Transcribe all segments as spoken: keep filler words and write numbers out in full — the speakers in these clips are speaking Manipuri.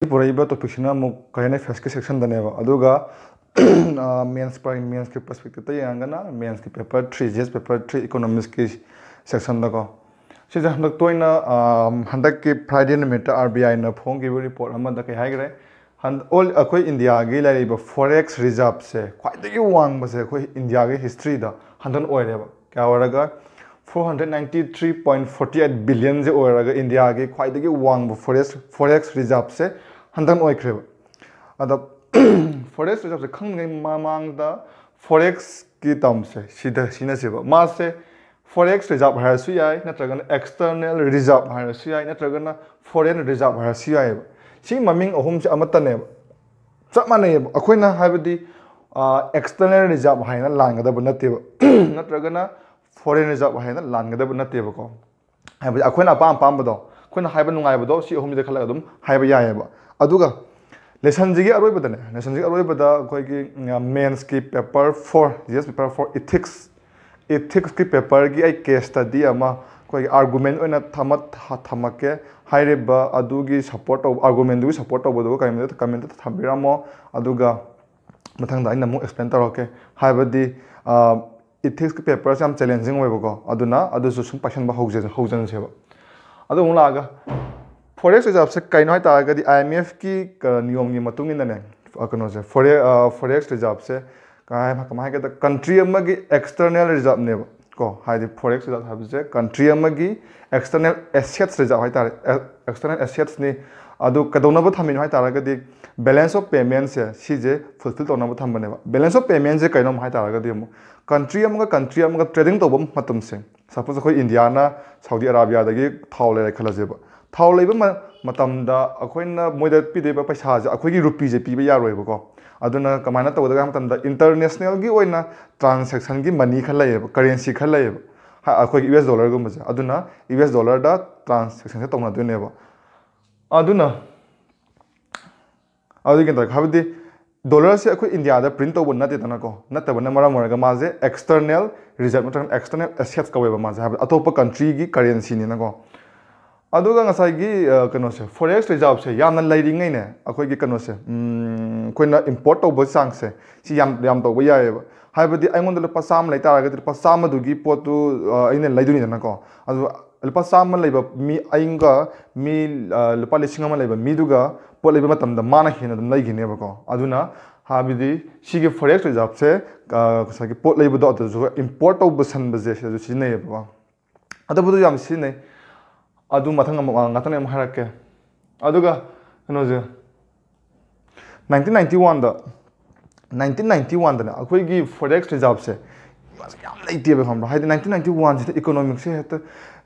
ꯄꯨꯔꯛꯏꯕ ꯇꯣꯄꯤꯛꯁꯤꯅ ꯑꯃꯨꯛ ꯀꯔꯦꯟ ꯑꯦꯐꯤꯌꯔꯁꯀꯤ ꯁꯦꯛꯁꯟꯗꯅꯦꯕ꯫ ꯑꯗꯨꯒ ꯃꯦꯟꯁ ꯃꯦꯟꯁꯀꯤ ꯄꯔꯁꯄꯦꯛꯇꯤꯞꯇ ꯌꯦꯡꯉꯒꯅ ꯃꯦꯟꯁꯀꯤ ꯄꯦꯄꯔ ꯊ꯭ꯔꯤ, ꯖꯤ ꯑꯦꯁ ꯄꯦꯄꯔ ꯊ꯭ꯔꯤ ꯏꯀꯣꯅꯣꯃꯤꯛꯁꯀꯤ ꯁꯦꯛꯁꯟꯗꯀꯣ꯫ ꯁꯤꯁꯦ ꯍꯟꯗꯛ ꯇꯣꯏꯅ, ꯍꯟꯗꯛꯀꯤ ꯐ꯭ꯔꯥꯏꯗꯦ ꯅꯨꯃꯤꯠꯇ ꯑꯥꯔ ꯕꯤ ꯑꯥꯏꯅ ꯐꯣꯡꯈꯤꯕ ꯔꯤꯄꯣꯔꯠ ꯑꯃꯗ ꯀꯩ ꯍꯥꯏꯈ꯭ꯔꯦ? ꯑꯩꯈꯣꯏ ꯏꯟꯗꯤꯌꯥꯒꯤ ꯂꯩꯔꯤꯕ ꯐꯣꯔꯦꯛꯁ ꯔꯤꯖꯥꯞꯁꯦ ꯈ꯭ꯋꯥꯏꯗꯒꯤ ꯋꯥꯡꯕꯁꯦ ꯑꯩꯈꯣꯏ ꯏꯟꯗꯤꯌꯥꯒꯤ ꯍꯤꯁꯇ꯭ꯔꯤꯗ ꯍꯟꯗꯛ ꯑꯣꯏꯔꯦꯕ꯫ ꯀꯌꯥ ꯑꯣꯏꯔꯒ? Four hundred ninety three point forty eight ꯕꯤꯂꯤꯌꯟꯁꯦ ꯑꯣꯏꯔꯒ ꯏꯟꯗꯤꯌꯥꯒꯤ ꯈ꯭ꯋꯥꯏꯗꯒꯤ ꯋꯥꯡꯕ ꯐꯣꯔꯦꯁ ꯐꯣꯔꯦꯛꯁ ꯔꯤꯖꯥꯞꯁꯦ ꯍꯟꯗꯛ ꯑꯣꯏꯈ꯭ꯔꯦꯕ꯫ ꯑꯗ ꯐꯣꯔꯦꯛꯁ ꯔꯤꯖꯥꯞꯁꯦ ꯈꯪꯗ꯭ꯔꯤꯉꯩ ꯃꯃꯥꯡꯗ ꯐꯣꯔꯦꯛꯁꯀꯤ ꯇꯝꯁꯦ ꯁꯤꯗ ꯁꯤꯟꯅꯁꯦꯕ꯫ ꯃꯥꯁꯦ ꯐꯣꯔꯦꯛꯁ ꯔꯤꯖꯥꯞ ꯍꯥꯏꯔꯁꯨ ꯌꯥꯏ, ꯅꯠꯇ꯭ꯔꯒꯅ ꯑꯦꯛꯁꯇꯔꯅꯦꯜ ꯔꯤꯖꯥꯞ ꯍꯥꯏꯔꯁꯨ ꯌꯥꯏ, ꯅꯠꯇ꯭ꯔꯒꯅ ꯐꯣꯔꯦꯟ ꯔꯤꯖꯥꯞ ꯍꯥꯏꯔꯁꯨ ꯌꯥꯏꯑꯕ꯫ ꯁꯤ ꯃꯃꯤꯡ ꯑꯍꯨꯝꯁꯦ ꯑꯃꯠꯇꯅꯦꯕ, ꯆꯞ ꯃꯥꯟꯅꯩꯌꯦꯕ꯫ ꯑꯩꯈꯣꯏꯅ ꯍꯥꯏꯕꯗꯤ ꯑꯦꯛꯁꯇꯔꯅꯦꯜ ꯔꯤꯖꯥꯞ ꯍꯥꯏꯅ ꯂꯥꯟꯒꯗꯕ ꯅꯠꯇꯦꯕ, ꯅꯠꯇ꯭ꯔꯒꯅ ꯐꯣꯔꯦꯟ ꯔꯤꯖꯥꯞ ꯍꯥꯏꯅ ꯂꯥꯟꯒꯗꯕ ꯅꯠꯇꯦꯕꯀꯣ꯫ ꯍꯥꯏꯕꯗꯤ ꯑꯩꯈꯣꯏꯅ ꯑꯄꯥꯝ ꯑꯄꯥꯝꯕꯗꯣ, ꯑꯩꯈꯣꯏꯅ ꯍꯥꯏꯕ ꯅꯨꯡꯉꯥꯏꯕꯗꯣ, ꯁꯤ ꯑꯍꯨꯝꯁꯤꯗ ꯈꯜꯂꯒ ꯑꯗꯨꯝ ꯍꯥꯏꯕ ꯌꯥꯏꯑꯕ꯫ ꯑꯗꯨꯒ ꯂꯦꯁꯟꯁꯤꯒꯤ ꯑꯔꯣꯏꯕꯗꯅꯦ, ꯂꯦꯁꯟꯁꯤꯒꯤ ꯑꯔꯣꯏꯕꯗ ꯑꯩꯈꯣꯏꯒꯤ ꯃꯦꯟꯁꯀꯤ ꯄꯦꯄꯔ ꯐꯣꯔ, ꯖꯤ ꯑꯦꯁ ꯄꯦꯄꯔ ꯐꯣꯔ ꯏꯊꯤꯛꯁ, ꯏꯊꯤꯛꯁꯀꯤ ꯄꯦꯄꯔꯒꯤ ꯑꯩ ꯀꯦꯁ ꯁ꯭ꯇꯗꯤ ꯑꯃ ꯑꯩꯈꯣꯏꯒꯤ ꯑꯥꯔꯒꯨꯃꯦꯟ ꯑꯣꯏꯅ ꯊꯝꯃ-, ꯊ-, ꯊꯝꯃꯛꯀꯦ꯫ ꯍꯥꯏꯔꯤꯕ ꯑꯗꯨꯒꯤ ꯁꯞꯄꯣꯔꯠ ꯇꯧꯕ, ꯑꯥꯔꯒꯨꯃꯦꯟꯗꯨꯒꯤ ꯁꯞꯄꯣꯔꯠ ꯇꯧꯕꯗꯨꯒ ꯀꯃꯦꯟꯇ, ꯀꯃꯦꯟꯇ ꯊꯝꯕꯤꯔꯝꯃꯣ꯫ ꯑꯗꯨꯒ ꯃꯊꯪꯗ ꯑꯩꯅ ꯑꯃꯨꯛ ꯑꯦꯛꯁꯄ꯭ꯂꯦꯟ ꯇꯧꯔꯛꯀꯦ꯫ ꯍꯥꯏꯕꯗꯤ, ꯏꯊꯤꯛꯁꯀꯤ ꯄꯦꯄꯔꯁꯦ ꯌꯥꯝ ꯆꯦꯂꯦꯟꯖꯤꯡ ꯑꯣꯏꯕꯀꯣ, ꯑꯗꯨꯅ ꯑꯗꯨꯁꯨ ꯁꯨꯝ ꯄꯥꯏꯁꯟꯕ ꯍꯧꯖ-, ꯍꯧꯖꯟꯁꯦꯕ꯫ ꯑꯗꯨ ꯑꯃꯨꯛ ꯂꯥꯛꯑꯒ ꯐꯣꯔꯦꯛꯁ ꯔꯤꯖꯥꯞꯁꯦ ꯀꯩꯅꯣ ꯍꯥꯏ ꯇꯥꯔꯒꯗꯤ, ꯑꯥꯏ ꯑꯦꯝ ꯑꯦꯐꯀꯤ ꯀ-, ꯅꯤꯌꯣꯝꯒꯤ ꯃꯇꯨꯡ ꯏꯟꯅꯅꯦ, ꯑ, ꯀꯩꯅꯣꯁꯦ, ꯐꯣꯔꯦ-, ꯑ, ꯐꯣꯔꯦꯛꯁ ꯔꯤꯖꯥꯞꯁꯦ ꯀꯃꯥꯏ-, ꯀꯃꯥꯏꯅ ꯍꯥꯏꯒꯦꯗ, ꯀꯟꯇ꯭ꯔꯤ ꯑꯃꯒꯤ ꯑꯦꯛꯁꯇꯔꯅꯦꯜ ꯔꯤꯖꯥꯞꯅꯦꯕ ꯀꯣ꯫ ꯍꯥꯏꯗꯤ ꯐꯣꯔꯦꯛꯁ ꯔꯤꯖꯥꯞ ꯍꯥꯏꯕꯁꯦ ꯀꯟꯇ꯭ꯔꯤ ꯑꯃꯒꯤ ꯑꯦꯛꯁꯇꯔꯅꯦꯜ ꯑꯦꯁꯦꯠꯁ ꯔꯤꯖꯥꯞ ꯍꯥꯏ ꯇꯥꯔꯦ, ꯑꯦꯛꯁꯇꯔꯅꯦꯜ ꯑꯦꯁꯦꯠꯁꯅꯤ꯫ ꯑꯗꯨ ꯀꯩꯗꯧꯅꯕ ꯊꯝꯃꯤꯅꯣ ꯍꯥꯏ ꯇꯥꯔꯒꯗꯤ, ꯕꯦꯂꯦꯟꯁ ꯑꯣꯐ ꯄꯦꯃꯦꯟꯁꯦ ꯁꯤꯁꯦ ꯐꯨꯜꯐꯤꯜ ꯇꯧꯅꯕ ꯊꯝꯕꯅꯦꯕ꯫ ꯕꯦꯂꯦꯟꯁ ꯑꯣꯐ ꯄꯦꯃꯦꯟꯁꯦ ꯀꯩꯅꯣ ꯍꯥꯏ ꯇꯥꯔꯒꯗꯤ, ꯑꯃꯨꯛ ꯀꯟꯇ꯭ꯔꯤ ꯑꯃꯒ ꯀꯟꯇ꯭ꯔꯤ ꯑꯃꯒ ꯇ꯭ꯔꯦꯗꯤꯡ ꯇꯧꯕ ꯃꯇꯝꯁꯦ, ꯁꯄꯣꯁ ꯑꯩꯈꯣꯏ ꯏꯟꯗꯤꯌꯥꯅ ꯁꯥꯎꯗꯤ ꯑꯔꯥꯕꯤꯌꯥꯗꯒꯤ ꯊꯥꯎ ꯂꯩꯔꯦ ꯈꯜꯂꯁꯦꯕ꯫ ꯊꯥꯎ ꯂꯩꯕ ꯃ-, ꯃꯇꯝꯗ ꯑꯩꯈꯣꯏꯅ ꯃꯣꯏꯗ ꯄꯤꯗꯣꯏꯕ ꯄꯩꯁꯥꯁꯦ ꯑꯩꯈꯣꯏꯒꯤ ꯔꯨꯄꯤꯁꯦ ꯄꯤꯕ ꯌꯥꯔꯣꯏꯕꯀꯣ꯫ ꯑꯗꯨꯅ ꯀꯃꯥꯏꯅ ꯇꯧꯒꯗꯒꯦ ꯍꯥꯏꯕ ꯃꯇꯝꯗ, ꯏꯟꯇꯔꯅꯦꯁꯅꯦꯜꯒꯤ ꯑꯣꯏꯅ ꯇ꯭ꯔꯥꯟꯁꯦꯛꯁꯟꯒꯤ ꯃꯅꯤ ꯈꯔ ꯂꯩꯌꯦꯕ, ꯀꯔꯦꯟꯁꯤ ꯈꯔ ꯂꯩꯌꯦꯕ, ꯍꯥ, ꯑꯩꯈꯣꯏꯒꯤ ꯌꯨ ꯑꯦꯁ ꯗꯣꯂꯔꯒꯨꯝꯕꯁꯦ꯫ ꯑꯗꯨꯅ ꯌꯨ ꯑꯦꯁ ꯗꯣꯂꯔꯗ ꯇ꯭ꯔꯥꯟꯁꯦꯛꯁꯟꯁꯦ ꯇꯧꯅꯗꯣꯏꯅꯦꯕ꯫ ꯑꯗꯨꯅ ꯑꯗꯨꯒꯤ ꯀꯩꯅꯣ ꯇꯧꯔꯦ꯫ ꯍꯥꯏꯕꯗꯤ ꯗꯣꯂꯔꯁꯦ ꯑꯩꯈꯣꯏ ꯏꯟꯗꯤꯌꯥꯗ ꯄ꯭ꯔꯤꯟ ꯇꯧꯕ ꯅꯠꯇꯦꯗꯅꯀꯣ, ꯅꯠꯇꯕꯅ ꯃꯔꯝ ꯑꯣꯏꯔꯒ ꯃꯥꯁꯦ ꯑꯦꯛꯁꯇꯔꯅꯦꯜ ꯔꯤꯖꯥꯞ ꯅꯠꯇ꯭ꯔꯒꯅ ꯑꯦꯛꯁꯇꯔꯅꯦꯜ ꯑꯦꯁꯦꯠꯁ ꯀꯧꯋꯦꯕ ꯃꯥꯁꯦ, ꯍꯥꯏꯕꯗꯤ ꯑꯇꯣꯞꯄ ꯀꯟꯇ꯭ꯔꯤꯒꯤ ꯀꯔꯦꯟꯁꯤꯅꯤꯅꯀꯣ꯫ ꯑꯗꯨꯒ ꯉꯁꯥꯏꯒꯤ ꯑ, ꯀꯩꯅꯣꯁꯦ, ꯐꯣꯔꯦꯛꯁ ꯔꯤꯖꯥꯔꯕꯁꯦ ꯌꯥꯝꯅ ꯂꯩꯔꯤꯉꯩꯅꯦ, ꯑꯩꯈꯣꯏꯒꯤ ꯀꯩꯅꯣꯁꯦ, ꯎꯝ, ꯑꯩꯈꯣꯏꯅ ꯏꯝꯄꯣꯔꯠ ꯇꯧꯕ ꯆꯥꯡꯁꯦ, ꯁꯤ ꯌꯥꯝ ꯌꯥꯝ ꯇꯧꯕ ꯌꯥꯏꯑꯕ꯫ ꯍꯥꯏꯕꯗꯤ ꯑꯩꯉꯣꯟꯗ ꯂꯨꯄꯥ ꯆꯥꯝꯃ ꯂꯩ ꯇꯥꯔꯒꯗꯤ, ꯂꯨꯄꯥ ꯆꯥꯝꯃꯗꯨꯒꯤ ꯄꯣꯠꯇꯨ ꯑ, ꯑꯩꯅ ꯂꯩꯗꯣꯏꯅꯤꯗꯅꯀꯣ꯫ ꯑꯗꯨ ꯂꯨꯄꯥ ꯆꯥꯝꯃ ꯂꯩꯕ ꯃꯤ ꯑꯩꯒ ꯃꯤ ꯑ, ꯂꯨꯄꯥ ꯂꯤꯁꯤꯡ ꯑꯃ ꯂꯩꯕ ꯃꯤꯗꯨꯒ ꯄꯣꯠ ꯂꯩꯕ ꯃꯇꯝꯗ ꯃꯥꯅ ꯍꯦꯟꯅ ꯑꯗꯨꯝ ꯂꯩꯈꯤꯅꯦꯕꯀꯣ꯫ ꯑꯗꯨꯅ ꯍꯥꯏꯕꯗꯤ ꯁꯤꯒꯤ ꯐꯣꯔꯦꯛꯁ ꯔꯤꯖꯥꯔꯕꯁꯦ ꯑ, ꯉꯁꯥꯏꯒꯤ ꯄꯣꯠ ꯂꯩꯕꯗꯣ ꯑꯗꯨꯁꯨ ꯏꯝꯄꯣꯔꯠ ꯇꯧꯕ ꯁꯟꯕꯁꯦ ꯁꯤꯗꯁꯨ ꯁꯤꯖꯤꯟꯅꯩꯌꯦꯕꯀꯣ꯫ ꯑꯇꯣꯞꯄꯗ ꯌꯥꯝ ꯁꯤꯖꯤꯟꯅꯩ꯫ ꯑꯗꯨ ꯃꯊꯪ ꯑꯃꯨꯛ, ꯑ, ꯉꯥꯛꯇꯪ ꯑꯃꯨꯛ ꯍꯥꯏꯔꯛꯀꯦ꯫ ꯑꯗꯨꯒ ꯀꯩꯅꯣꯁꯦ, ꯅꯥꯏꯟꯇꯤꯟ ꯅꯥꯏꯟꯇꯤ ꯋꯥꯟꯗ, ꯅꯥꯏꯟꯇꯤꯟ ꯅꯥꯏꯟꯇꯤ ꯋꯥꯟꯗꯅꯦ ꯑꯩꯈꯣꯏꯒꯤ ꯐꯣꯔꯦꯛꯁ ꯔꯤꯖꯥꯔꯕꯁꯦ ꯌꯥꯝ ꯂꯩꯇꯦꯕ, ꯈꯪꯕ꯭ꯔꯥ? ꯍꯥꯏꯗꯤ ꯅꯥꯏꯟꯇꯤꯟ ꯅꯥꯏꯟꯇꯤ ꯋꯥꯟꯁꯤꯗ ꯏꯀꯣꯅꯣꯃꯤꯛꯁꯦ ꯍꯦꯛꯇ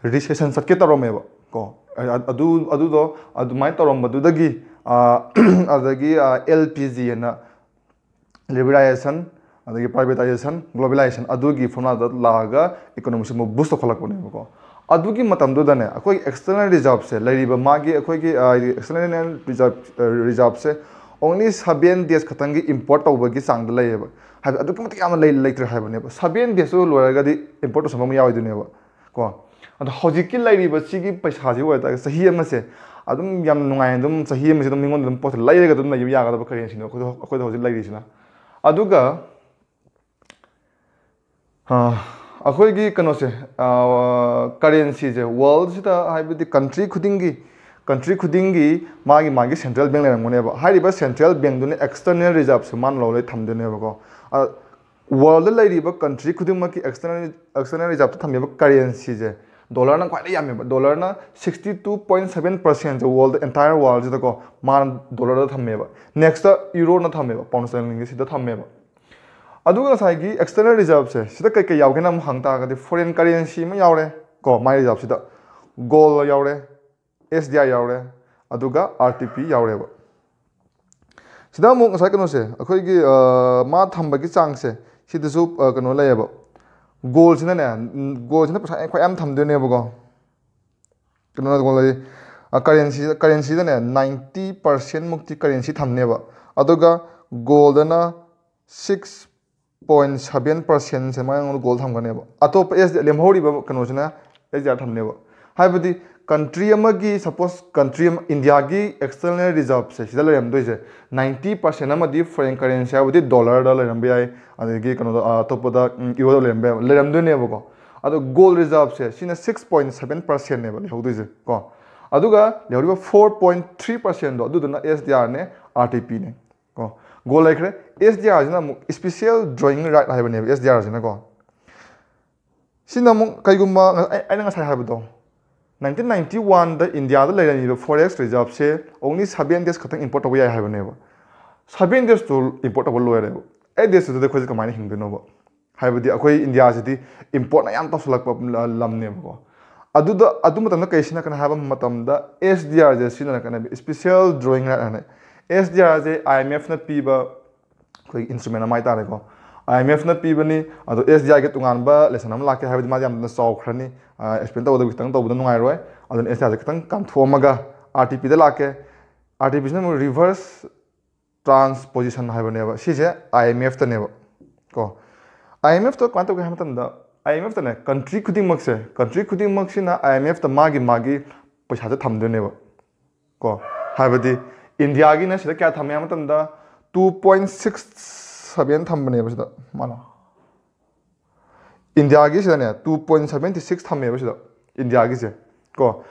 ꯔꯤꯁꯦꯁꯟ ꯆꯠꯀꯦ ꯇꯧꯔꯝꯃꯦꯕ ꯀꯣ꯫ ꯑ-, ꯑꯗꯨ, ꯑꯗꯨꯗꯣ ꯑꯗꯨꯃꯥꯏꯅ ꯇꯧꯔꯝꯕꯗꯨꯗꯒꯤ, ꯑ, ꯑꯗꯨꯗꯒꯤ ꯑꯦꯜ ꯄꯤ ꯖꯤ ꯍꯥꯏꯅ ꯂꯤꯕꯔꯦꯂꯥꯏꯖꯦꯁꯟ, ꯑꯗꯒꯤ ꯄ꯭ꯔꯥꯏꯚꯦꯇꯥꯏꯖꯦꯁꯟ, ꯒ꯭ꯂꯣꯕꯦꯂꯥꯏꯖꯦꯁꯟ, ꯑꯗꯨꯒꯤ ꯐꯣꯔꯃꯨꯂꯥꯗ ꯂꯥꯛꯑꯒ ꯏꯀꯣꯅꯣꯃꯤꯛꯁꯦ ꯑꯃꯨꯛ ꯕꯨꯁ ꯇꯧꯈꯠꯂꯛꯄꯅꯦꯕꯀꯣ꯫ ꯑꯗꯨꯒꯤ ꯃꯇꯝꯗꯨꯗꯅꯦ ꯑꯩꯈꯣꯏ ꯑꯦꯛꯁꯇꯔꯅꯦꯜ ꯔꯤꯖꯥꯔꯕꯁꯦ ꯂꯩꯔꯤꯕ ꯃꯥꯒꯤ ꯑꯩꯈꯣꯏꯒꯤ, ꯑ, ꯍꯥꯏꯗꯤ ꯑꯦꯛꯁꯇꯔꯅꯦꯜ ꯔꯤꯖꯥꯔꯕ, ꯑ, ꯔꯤꯖꯥꯔꯕꯁꯦ ꯑꯣꯡꯂꯤ ꯁꯕꯦꯟ ꯗꯦꯖ ꯈꯛꯇꯪꯒꯤ ꯏꯝꯄꯣꯔꯠ ꯇꯧꯕꯒꯤ ꯆꯥꯡꯗ ꯂꯩꯌꯦꯕ꯫ ꯍꯥꯏꯕꯗꯤ ꯑꯗꯨꯛꯀꯤ ꯃꯇꯤꯛ ꯌꯥꯝꯅ ꯂꯩ-, ꯂꯩꯇ꯭ꯔꯦ ꯍꯥꯏꯕꯅꯦꯕ꯫ ꯁꯕꯦꯟ ꯗꯦꯖꯇꯨ ꯂꯣꯏꯔꯒꯗꯤ ꯏꯝꯄꯣꯔꯠ ꯇꯧꯁꯟꯕ ꯑꯃ ꯌꯥꯎꯔꯣꯏꯗꯣꯏꯅꯦꯕ ꯀꯣ꯫ ꯑꯗꯣ ꯍꯧꯖꯤꯛꯀꯤ ꯂꯩꯔꯤꯕ ꯁꯤꯒꯤ ꯄꯩꯁꯥꯁꯤ ꯑꯣꯏꯇꯥꯔꯒꯗꯤ ꯆꯍꯤ ꯑꯃꯁꯦ ꯑꯗꯨꯝ ꯌꯥꯝ ꯅꯨꯡꯉꯥꯏꯅ ꯑꯗꯨꯝ ꯆꯍꯤ ꯑꯃꯁꯦ ꯑꯗꯨꯝ ꯃꯤꯉꯣꯟꯗ ꯑꯗꯨꯝ ꯄꯣꯠꯁꯦ ꯂꯩꯔꯒ ꯑꯗꯨꯝ ꯂꯩꯕ ꯌꯥꯒꯗꯕ ꯀꯔꯦꯟꯁꯤꯅꯦ ꯑꯩꯈꯣꯏꯗ, ꯑꯩꯈꯣꯏꯗ ꯍꯧꯖꯤꯛ ꯂꯩꯔꯤꯁꯤꯅ꯫ ꯑꯗꯨꯒ ꯑ, ꯑꯩꯈꯣꯏꯒꯤ ꯀꯩꯅꯣꯁꯦ, ꯀꯔꯦꯟꯁꯤꯁꯦ ꯋꯥꯔꯜꯁꯤꯗ, ꯍꯥꯏꯕꯗꯤ ꯀꯟꯇ꯭ꯔꯤ ꯈꯨꯗꯤꯡꯒꯤ, ꯀꯟꯇ꯭ꯔꯤ ꯈꯨꯗꯤꯡꯒꯤ ꯃꯥꯒꯤ ꯃꯥꯒꯤ ꯁꯦꯟꯇ꯭ꯔꯦꯜ ꯕꯦꯡ ꯂꯩꯔꯝꯒꯅꯦꯕ꯫ ꯍꯥꯏꯔꯤꯕ ꯁꯦꯟꯇ꯭ꯔꯦꯜ ꯕꯦꯡꯗꯨꯅ ꯑꯦꯛꯁꯇꯔꯅꯦꯜ ꯔꯤꯖꯥꯔꯕꯁꯦ ꯃꯥꯅ ꯂꯧꯔ ꯊꯝꯗꯣꯏꯅꯦꯕꯀꯣ꯫ ꯋꯥꯔꯜꯗ ꯂꯩꯔꯤꯕ ꯀꯟꯇ꯭ꯔꯤ ꯈꯨꯗꯤꯡꯃꯛꯀꯤ ꯑꯦꯛꯁꯇꯔꯅꯦꯜ, ꯑꯦꯛꯁꯇꯔꯅꯦꯜ ꯔꯤꯖꯥꯔꯕꯇ ꯊꯝꯃꯤꯕ ꯀꯔꯦꯟꯁꯤꯁꯦ ꯗꯣꯂꯔꯅ ꯈ꯭ꯋꯥꯏꯗꯒꯤ ꯌꯥꯝꯃꯦꯕ꯫ ꯗꯣꯂꯔꯅ ꯁꯤꯛꯁꯇꯤ ꯇꯨ ꯄꯣꯏꯟ ꯁꯕꯦꯟ ꯄꯥꯔꯁꯦꯟꯁꯦ ꯋꯥꯔꯜꯗ, ꯑꯦꯟꯇꯥꯌꯔ ꯋꯥꯔꯜꯁꯤꯗꯀꯣ, ꯃꯥꯅ ꯗꯣꯂꯔꯗ ꯊꯝꯃꯦꯕ꯫ ꯅꯦꯛꯁꯇ ꯌꯨꯔꯣꯅ ꯊꯝꯃꯦꯕ, ꯄꯥꯎꯟ ꯁ꯭ꯇꯔꯂꯤꯡꯒꯤ ꯁꯤꯗ ꯊꯝꯃꯦꯕ꯫ ꯑꯗꯨꯒ ꯉꯁꯥꯏꯒꯤ ꯑꯦꯛꯁꯇꯔꯅꯦꯜ ꯔꯤꯖꯥꯔꯕꯁꯦ ꯁꯤꯗ ꯀꯩ ꯀꯩ ꯌꯥꯎꯒꯦꯅ ꯑꯃꯨꯛ ꯍꯪ ꯇꯥꯔꯒꯗꯤ, ꯐꯣꯔꯦꯟ ꯀꯔꯦꯟꯁꯤ ꯑꯃ ꯌꯥꯎꯔꯦ ꯀꯣ, ꯃꯥꯏ ꯔꯤꯖꯥꯔꯕꯁꯤꯗ ꯒꯣꯜ ꯌꯥꯎꯔꯦ, ꯑꯦꯁ ꯗꯤ ꯑꯥꯏ ꯌꯥꯎꯔꯦ, ꯑꯗꯨꯒ ꯑꯥꯔ ꯇꯤ ꯄꯤ ꯌꯥꯎꯔꯦꯕ꯫ ꯁꯤꯗ ꯑꯃꯨꯛ ꯉꯁꯥꯏ ꯀꯩꯅꯣꯁꯦ, ꯑꯩꯈꯣꯏꯒꯤ, ꯑ, ꯃꯥ ꯊꯝꯕꯒꯤ ꯆꯥꯡꯁꯦ ꯁꯤꯗꯁꯨ, ꯑ, ꯀꯩꯅꯣ ꯂꯩꯌꯦꯕ, ꯒꯣꯜꯁꯤꯅꯅꯦ, ꯎꯝ, ꯒꯣꯜꯁꯤꯅ ꯄꯩꯁꯥ ꯈ꯭ꯋꯥꯏ ꯌꯥꯝ ꯊꯝꯗꯣꯏꯅꯦꯕꯀꯣ꯫ ꯀꯩꯅꯣ ꯀꯔꯦꯟꯁꯤ, ꯀꯔꯦꯟꯁꯤꯗꯅꯦ ꯅꯥꯏꯟꯇꯤ ꯄꯥꯔꯁꯦꯟ ꯃꯨꯛꯇꯤ ꯀꯔꯦꯟꯁꯤ ꯊꯝꯅꯦꯕ, ꯑꯗꯨꯒ ꯒꯣꯜꯗꯅ ꯁꯤꯛꯁ ꯄꯣꯏꯟ ꯁꯕꯦꯟ ꯄꯥꯔꯁꯦꯟꯁꯦ ꯃꯉꯣꯟꯗ ꯒꯣꯜ ꯊꯝꯒꯅꯦꯕ꯫ ꯑꯇꯣꯞꯄ ꯑꯦꯁ ꯂꯦꯝꯍꯧꯔꯤꯕ ꯀꯩꯅꯣꯁꯤꯅ ꯑꯦꯁ ꯗꯤ ꯑꯥꯔ ꯊꯝꯅꯦꯕ꯫ ꯍꯥꯏꯕꯗꯤ Country ꯑꯃꯒꯤ, suppose country ꯑꯃ, ꯏꯟꯗꯤꯌꯥꯒꯤ external reserve ꯁꯦ ꯁꯤꯗ ꯂꯩꯔꯝꯗꯣꯏꯁꯦ ninety percent ꯑꯃꯗꯤ foreign currency, ꯍꯥꯏꯕꯗꯤ dollar ꯗ ꯂꯩꯔꯝꯕ ꯌꯥꯏ, ꯑꯗꯒꯤ ꯀꯩꯅꯣꯗ, ꯑ, ꯑꯇꯣꯞꯄꯗ, ꯎꯝ, euro ꯗ ꯂꯩꯔꯝꯕ ꯌꯥꯏ, ꯂꯩꯔꯝꯗꯣꯏꯅꯦꯕꯀꯣ꯫ ꯑꯗꯣ gold reserve ꯁꯦ ꯁꯤꯅ six point seven percent ꯅꯦꯕ ꯂꯩꯍꯧꯗꯣꯏꯁꯦ ꯀꯣ꯫ ꯑꯗꯨꯒ ꯂꯩꯍꯧꯔꯤꯕ four point three percent ꯗꯣ, ꯑꯗꯨꯗꯨꯅ S D R ꯅꯦ, R T P ꯅꯦ ꯀꯣ꯫ Gold ꯂꯩꯈ꯭ꯔꯦ꯫ S D R ꯁꯤꯅ ꯑꯃꯨꯛ special drawing right ꯍꯥꯏꯕꯅꯦꯕ, S D R ꯁꯤꯅ ꯀꯣ꯫ ꯁꯤꯅ ꯑꯃꯨꯛ ꯀꯩꯒꯨꯝꯕ ꯉ-, ꯑꯩ-, ꯑꯩꯅ ꯉꯁꯥꯏ ꯍꯥꯏꯕꯗꯣ, nineteen ninety one ꯗ ꯏꯟꯗꯤꯌꯥꯗ ꯂꯩꯔꯝꯃꯤꯕ forex reserve ꯁꯦ only seven days ꯈꯛꯇꯪ import ꯇꯧꯕ ꯌꯥꯏ ꯍꯥꯏꯕꯅꯦꯕ꯫ Seven days ꯇꯨ import ꯇꯧꯕ ꯂꯣꯏꯔꯦꯕ꯫ Eight days ꯇꯨꯗꯗꯤ ꯑꯩꯈꯣꯏꯁꯦ ꯀꯃꯥꯏꯅ ꯍꯤꯡꯗꯣꯏꯅꯣꯕ? ꯍꯥꯏꯕꯗꯤ ꯑꯩꯈꯣꯏ ꯏꯟꯗꯤꯌꯥꯁꯤꯗꯤ import ꯅ ꯌꯥꯝ ꯇꯧꯁꯜꯂꯛꯄ ꯂ-, ꯂꯝꯅꯦꯕꯀꯣ꯫ ꯑꯗꯨꯗ, ꯑꯗꯨ ꯃꯇꯝꯗ ꯀꯩ ꯁꯤꯖꯤꯟꯅꯔꯛꯀꯅꯤ ꯍꯥꯏꯕ ꯃꯇꯝꯗ, S D R ꯁꯦ ꯁꯤꯖꯤꯟꯅꯔꯛꯀꯅꯦꯕ, special drawing right ꯍꯥꯏꯅ꯫ S D R say I M F ꯅ ꯄꯤꯕ ꯑꯩꯈꯣꯏꯒꯤ instrument ꯑꯃ ꯍꯥꯏꯇꯥꯔꯦꯀꯣ꯫ I M F ꯅ ꯄꯤꯕꯅꯤ, ꯑꯗꯣ S D R ꯒꯤ ꯇꯣꯉꯥꯟꯕ lesson ꯑꯃ ꯂꯥꯛꯀꯦ, ꯍꯥꯏꯕꯗꯤ ꯃꯥꯗꯤ ꯌꯥꯝꯅ ꯆꯥꯎꯈ꯭ꯔꯅꯤ, ꯑ, explain ꯇꯧꯕꯗ ꯈꯤꯇꯪ ꯇꯧꯕꯗ ꯅꯨꯡꯉꯥꯏꯔꯣꯏ꯫ ꯑꯗꯨꯅ S D R ꯁꯦ ꯈꯤꯇꯪ ꯀꯥꯟꯊꯣꯛꯑꯝꯃꯒ R T P ꯗ ꯂꯥꯛꯀꯦ꯫ R T P ꯁꯤꯅ ꯑꯃꯨꯛ reverse transposition ꯍꯥꯏꯕꯅꯦꯕ꯫ ꯁꯤꯁꯦ I M F ꯇꯅꯦꯕ ꯀꯣ꯫ I M F ꯇ ꯀꯃꯥꯏꯅ ꯇꯧꯒꯦ ꯍꯥꯏꯕ ꯃꯇꯝꯗ, I M F ꯇꯅꯦ, country ꯈꯨꯗꯤꯡꯃꯛꯁꯦ, country ꯈꯨꯗꯤꯡꯃꯛꯁꯤꯅ I M F ꯇ ꯃꯥꯒꯤ, ꯃꯥꯒꯤ ꯄꯩꯁꯥꯁꯦ ꯊꯝꯗꯣꯏꯅꯦꯕ ꯀꯣ꯫ ꯍꯥꯏꯕꯗꯤ ꯏꯟꯗꯤꯌꯥꯒꯤꯅ ꯁꯤꯗ ꯀꯌꯥ ꯊꯝꯃꯦ ꯍꯥꯏꯕ ꯃꯇꯝꯗ, two point six seven ꯊꯝꯕꯅꯦꯕ ꯁꯤꯗ ꯃꯥꯅ꯫ ꯏꯟꯗꯤꯌꯥꯒꯤꯁꯤꯗꯅꯦ, two point seventy six ꯊꯝꯃꯦꯕ ꯁꯤꯗ, ꯏꯟꯗꯤꯌꯥꯒꯤꯁꯦ ꯀꯣ꯫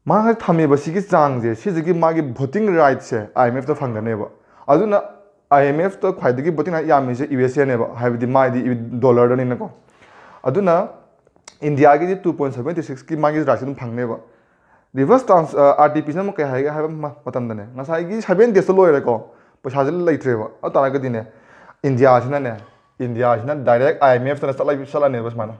ꯃꯥꯅ ꯊꯝꯃꯤꯕ ꯁꯤꯒꯤ ꯆꯥꯡꯁꯦ, ꯁꯤꯁꯤꯒꯤ ꯃꯥꯒꯤ voting right say I M F ꯇ ꯐꯪꯒꯅꯦꯕ꯫ ꯑꯗꯨꯅ I M F ꯇ ꯈ꯭ꯋꯥꯏꯗꯒꯤ voting right ꯌꯥꯝꯃꯤꯁꯦ U S A ꯅꯦꯕ, ꯍꯥꯏꯕꯗꯤ ꯃꯥꯗꯤ dollar ꯗꯅꯤꯅꯀꯣ꯫ ꯑꯗꯨꯅ ꯏꯟꯗꯤꯌꯥꯒꯤꯗꯤ two point seventy six ꯀꯤ ꯃꯥꯒꯤ right ꯁꯦ ꯑꯗꯨꯝ ꯐꯪꯅꯦꯕ꯫ Reverse trans-, ꯑ, R T P ꯁꯤꯅ ꯑꯃꯨꯛ ꯀꯩ ꯍꯥꯏꯒꯦ ꯍꯥꯏꯕ ꯃ-, ꯃꯇꯝꯗꯅꯦ, ꯉꯁꯥꯏꯒꯤ seven days ꯇ ꯂꯣꯏꯔꯦꯀꯣ, ꯄꯩꯁꯥꯁꯦ ꯂꯩꯇ꯭ꯔꯦꯕ꯫ ꯑꯗꯨ ꯇꯥꯔꯒꯗꯤꯅꯦ, ꯏꯟꯗꯤꯌꯥꯁꯤꯅꯅꯦ, ꯏꯟꯗꯤꯌꯥꯁꯤꯅ direct I M F ꯇꯅ ꯆꯠꯂ-, ꯆꯠꯂꯅꯦꯕ ꯁꯨꯃꯥꯏꯅ꯫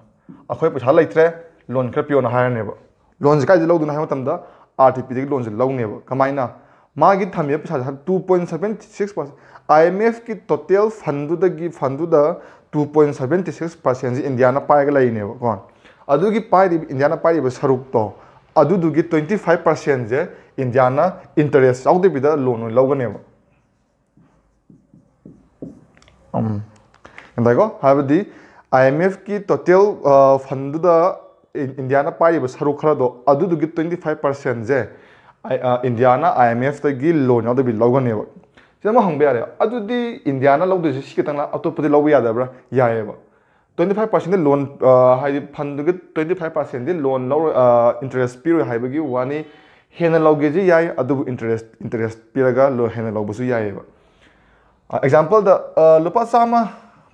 "ꯑꯩꯈꯣꯏ ꯄꯩꯁꯥ ꯂꯩꯇ꯭ꯔꯦ, loan ꯈꯔ ꯄꯤꯌꯣꯅ" ꯍꯥꯏꯔꯅꯦꯕ꯫ Loan ꯁꯦ ꯀꯥꯏꯗ ꯂꯧꯗꯣꯏꯅꯣ ꯍꯥꯏꯕ ꯃꯇꯝꯗ, R T P ꯗꯒꯤ loan ꯁꯦ ꯂꯧꯅꯦꯕ꯫ ꯀꯃꯥꯏꯅ? ꯃꯥꯒꯤ ꯊꯝꯃꯤꯕ ꯄꯩꯁꯥꯁꯦ two point seven six percent, I M F ꯀꯤ total fund ꯗꯨꯗꯒꯤ, fund ꯗꯨꯗ two point seven six percent ꯁꯦ ꯏꯟꯗꯤꯌꯥꯅ ꯄꯥꯏꯔꯒ ꯂꯩꯔꯤꯅꯦꯕꯀꯣ꯫ ꯑꯗꯨꯒꯤ ꯄꯥꯏꯔꯤꯕ, ꯏꯟꯗꯤꯌꯥꯅ ꯄꯥꯏꯔꯤꯕ ꯁꯔꯨꯛꯇꯣ, ꯑꯗꯨꯗꯨꯒꯤ twenty five percent ꯁꯦ ꯏꯟꯗꯤꯌꯥꯅ interest ꯌꯥꯎꯗꯕꯤꯗ loan ꯑꯣꯏꯅ ꯂꯧꯒꯅꯦꯕ꯫ ꯎꯝ꯫ ꯒ꯭ꯌꯥꯟ ꯇꯥꯏꯀꯣ? ꯍꯥꯏꯕꯗꯤ I M F ꯀꯤ total, ꯑ, fund ꯗꯨꯗ ꯏꯟꯗꯤꯌꯥꯅ ꯄꯥꯏꯔꯤꯕ ꯁꯔꯨꯛ ꯈꯔꯗꯣ, ꯑꯗꯨꯗꯨꯒꯤ twenty five percent ꯁꯦ ꯏꯟꯗꯤꯌꯥꯅ IMF ꯇꯒꯤ loan ꯌꯥꯎꯗꯕꯤ ꯂꯧꯒꯅꯦꯕ꯫ ꯁꯤꯗ ꯑꯃ ꯍꯪꯕ ꯌꯥꯔꯦ, ꯑꯗꯨꯗꯤ ꯏꯟꯗꯤꯌꯥꯅ ꯂꯧꯗꯣꯏꯁꯦ ꯁꯤ ꯈꯛꯇꯪꯂ, ꯑꯇꯣꯞꯄꯗꯤ ꯂꯧꯕ ꯌꯥꯗꯕ꯭ꯔꯥ? ꯌꯥꯏꯑꯕ꯫ Twenty five percent ꯗꯤ loan, ꯍꯥꯏꯗꯤ fund ꯗꯨꯒꯤ twenty five percent ꯗꯤ loan ꯂꯧꯔꯣꯏ, interest ꯄꯤꯔꯣꯏ ꯍꯥꯏꯕꯒꯤ ꯋꯥꯅꯤ꯫ ꯍꯦꯟꯅ ꯂꯧꯒꯦꯁꯤ ꯌꯥꯏ, ꯑꯗꯨꯕꯨ interest interest ꯄꯤꯔꯒ ꯍꯦꯟꯅ ꯂꯧꯕꯁꯨ ꯌꯥꯏꯑꯕ꯫ Example ꯗ, ꯂꯨꯄꯥ ꯆꯥꯝꯃ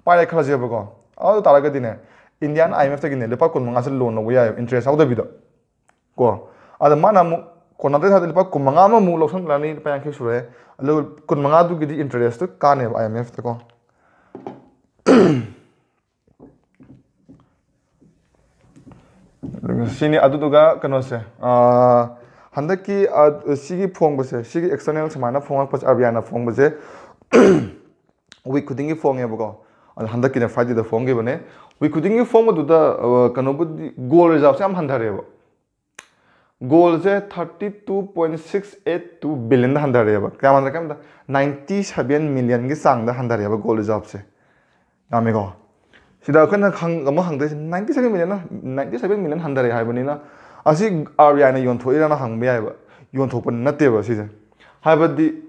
ꯄꯥꯏꯔꯦ ꯈꯜꯂꯁꯦꯕꯀꯣ꯫ ꯑꯗꯨ ꯇꯥꯔꯒꯗꯤꯅꯦ, ꯏꯟꯗꯤꯌꯥꯅ IMF ꯇꯒꯤꯅꯦ ꯂꯨꯄꯥ ꯀꯨꯟ ꯃꯉꯥꯁꯦ loan ꯂꯧꯕ ꯌꯥꯏꯑꯕ, interest ꯌꯥꯎꯗꯕꯤꯗ꯫ ꯀꯣ, ꯑꯗ ꯃꯥꯅ ꯑꯃꯨꯛ ꯀꯣꯟꯅꯗ꯭ꯔꯦ ꯍꯥꯏꯔꯗꯤ ꯂꯨꯄꯥ ꯀꯨꯟ ꯃꯉꯥ ꯑꯃꯃꯨꯛ ꯂꯧꯁꯟꯂꯛꯑꯅꯤ, ꯂꯨꯄꯥ ꯌꯥꯡꯈꯩ ꯁꯨꯔꯦ꯫ ꯑꯗꯨꯒ ꯀꯨꯟ ꯃꯉꯥꯗꯨꯒꯤꯗꯤ interest ꯇꯨ ꯀꯥꯅꯦꯕ IMF ꯇꯀꯣ꯫ ꯑꯗꯨꯒ ꯁꯤꯅꯤ꯫ ꯑꯗꯨꯗꯨꯒ ꯀꯩꯅꯣꯁꯦ, ꯍꯟꯗꯛꯀꯤ, ꯁꯤꯒꯤ ꯐꯣꯡꯕꯁꯦ, ꯁꯤꯒꯤ external ꯁꯨꯃꯥꯏꯅ ꯐꯣꯡꯉꯛꯄꯁꯦ, RBI ꯅ ꯐꯣꯡꯕꯁꯦ week ꯈꯨꯗꯤꯡꯒꯤ ꯐꯣꯡꯉꯦꯕꯀꯣ꯫ ꯑꯗꯣ ꯍꯟꯗꯛꯀꯤꯅ Friday ꯗ ꯐꯣꯡꯈꯤꯕꯅꯦ꯫ Week ꯈꯨꯗꯤꯡꯒꯤ ꯐꯣꯡꯕꯗꯨꯗ, ꯀꯩꯅꯣꯕꯨꯗꯤ, gold reserve ꯁꯦ ꯌꯥꯝ ꯍꯟꯊꯔꯦꯕ꯫ Gold ꯁꯦ thirty two point six eight two billion ꯗ ꯍꯟꯊꯔꯛꯑꯦꯕ꯫ ꯀꯌꯥꯝ ꯍꯟꯊꯔꯛꯀꯦ ꯍꯥꯏꯕꯗ, ninety seven million ꯒꯤ ꯆꯥꯡꯗ ꯍꯟꯊꯔꯛꯑꯦꯕ gold reserve ꯁꯦ꯫ ꯌꯥꯝꯃꯦꯀꯣ? ꯁꯤꯗ ꯑꯩꯈꯣꯏꯅ ꯍꯪ-, ꯑꯃ ꯍꯪꯗꯣꯏꯁꯦ, ninety seven million, ninety seven million ꯍꯟꯊꯔꯛꯑꯦ ꯍꯥꯏꯕꯅꯤꯅ, ꯑꯁꯤ RBI ꯅ ꯌꯣꯟꯊꯣꯛꯏꯔꯅ ꯍꯪꯕ ꯌꯥꯏꯑꯕ꯫ ꯌꯣꯟꯊꯣꯛꯄ ꯅꯠꯇꯦꯕ ꯁꯤꯁꯦ꯫ ꯍꯥꯏꯕꯗꯤ,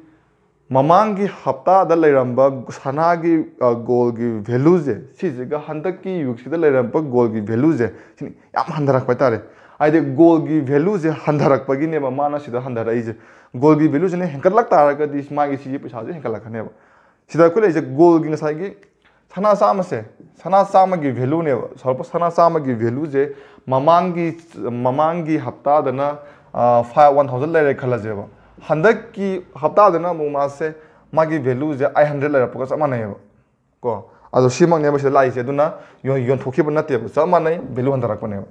ꯃꯃꯥꯡꯒꯤ ꯍꯞꯇꯥꯗ ꯂꯩꯔꯝꯕ ꯁꯅꯥꯒꯤ, gold ꯒꯤ value ꯁꯦ, ꯁꯤꯁꯤꯒ ꯍꯟꯗꯛꯀꯤ week ꯁꯤꯗ ꯂꯩꯔꯝꯕ gold ꯒꯤ value ꯁꯦ, ꯁꯤꯅ ꯌꯥꯝ ꯍꯟꯊꯔꯛꯄ ꯍꯥꯏꯇꯥꯔꯦ꯫ ꯍꯥꯏꯗꯤ, gold ꯒꯤ value ꯁꯦ ꯍꯟꯊꯔꯛꯄꯒꯤꯅꯦꯕ ꯃꯥꯅ ꯁꯤꯗ ꯍꯟꯊꯔꯛꯏꯁꯦ꯫ Gold ꯒꯤ value ꯁꯤꯅ ꯍꯦꯟꯒꯠꯂꯛ ꯇꯥꯔꯒꯗꯤ ꯃꯥꯒꯤ ꯁꯤꯒꯤ ꯄꯩꯁꯥꯁꯦ ꯍꯦꯟꯒꯠꯂꯛꯀꯅꯦꯕ꯫ ꯁꯤꯗ ꯑꯩꯈꯣꯏ ꯂꯩꯔꯤꯁꯦ gold ꯒꯤ, ꯉꯁꯥꯏꯒꯤ ꯁꯅꯥ ꯆꯥꯝꯃꯁꯦ, ꯁꯅꯥ ꯆꯥꯝꯃꯒꯤ value ꯅꯦꯕ꯫ ꯁꯧꯔꯛꯄ ꯁꯅꯥ ꯆꯥꯝꯃꯒꯤ value ꯁꯦ ꯃꯃꯥꯡꯒꯤ, ꯃꯃꯥꯡꯒꯤ ꯍꯞꯇꯥꯗꯅ, ꯑ, five, one thousand ꯂꯩꯔꯦ ꯈꯜꯂꯁꯦꯕ꯫ ꯍꯟꯗꯛꯀꯤ ꯍꯞꯇꯥꯗꯅ ꯑꯃꯨꯛ ꯃꯥꯁꯦ, ꯃꯥꯒꯤ value ꯁꯦ eight hundred ꯂꯩꯔꯛꯄꯒ ꯆꯞ ꯃꯥꯟꯅꯩꯌꯦꯕ꯫ ꯀꯣ? ꯑꯗꯣ ꯁꯤꯃꯛꯅꯦꯕ ꯁꯤꯗ ꯂꯥꯛꯏꯁꯦ꯫ ꯑꯗꯨꯅ ꯌꯣꯟ-, ꯌꯣꯟꯊꯣꯛꯈꯤꯕ ꯅꯠꯇꯦꯕ, ꯆꯞ ꯃꯥꯟꯅꯩ, value ꯍꯟꯊꯔꯛꯄꯅꯦꯕ꯫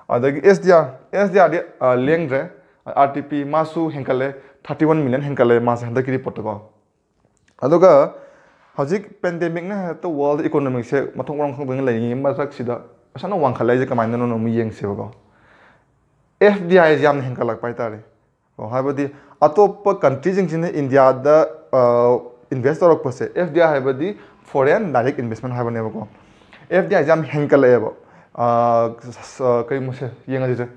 ꯑꯗꯒꯤ SDR, SDR ꯗꯤ, ꯑ, ꯂꯦꯡꯗ꯭ꯔꯦ꯫ RTP ꯃꯥꯁꯨ ꯍꯦꯟꯒꯠꯂꯦ, thirty one million ꯍꯦꯟꯒꯠꯂꯦ ꯃꯥꯁꯦ ꯍꯟꯗꯛꯀꯤ report ꯇꯀꯣ꯫ ꯑꯗꯨꯒ ꯍꯧꯖꯤꯛ pandemic ꯅ ꯍꯦꯛꯇ world economic ꯁꯦ ꯃꯊꯣꯡ ꯃꯔꯝ ꯈꯪꯗꯅ ꯂꯩꯔꯤꯉꯩ ꯃꯔꯛꯁꯤꯗ ꯄꯩꯁꯥꯅ ꯋꯥꯡꯈꯠꯂꯛꯏꯁꯦ ꯀꯃꯥꯏꯅꯅꯣ ꯑꯃꯨꯛ ꯌꯦꯡꯁꯦꯕꯀꯣ꯫ FDI ꯁꯦ ꯌꯥꯝꯅ ꯍꯦꯟꯒꯠꯂꯛꯄ ꯍꯥꯏꯇꯥꯔꯦ꯫ ꯀꯣ, ꯍꯥꯏꯕꯗꯤ ꯑꯇꯣꯞꯄ country ꯁꯤꯡꯁꯤꯅ ꯏꯟꯗꯤꯌꯥꯗ, ꯑ, invest ꯇꯧꯔꯛꯄꯁꯦ, FDI ꯍꯥꯏꯕꯗꯤ foreign direct investment ꯍꯥꯏꯕꯅꯦꯕꯀꯣ꯫ FDI ꯁꯦ ꯌꯥꯝ ꯍꯦꯟꯒꯠꯂꯛꯑꯦꯕ꯫ ꯑꯥ, ꯀꯩ ꯃꯁꯦ ꯌꯦꯡꯉꯁꯤꯁꯦ꯫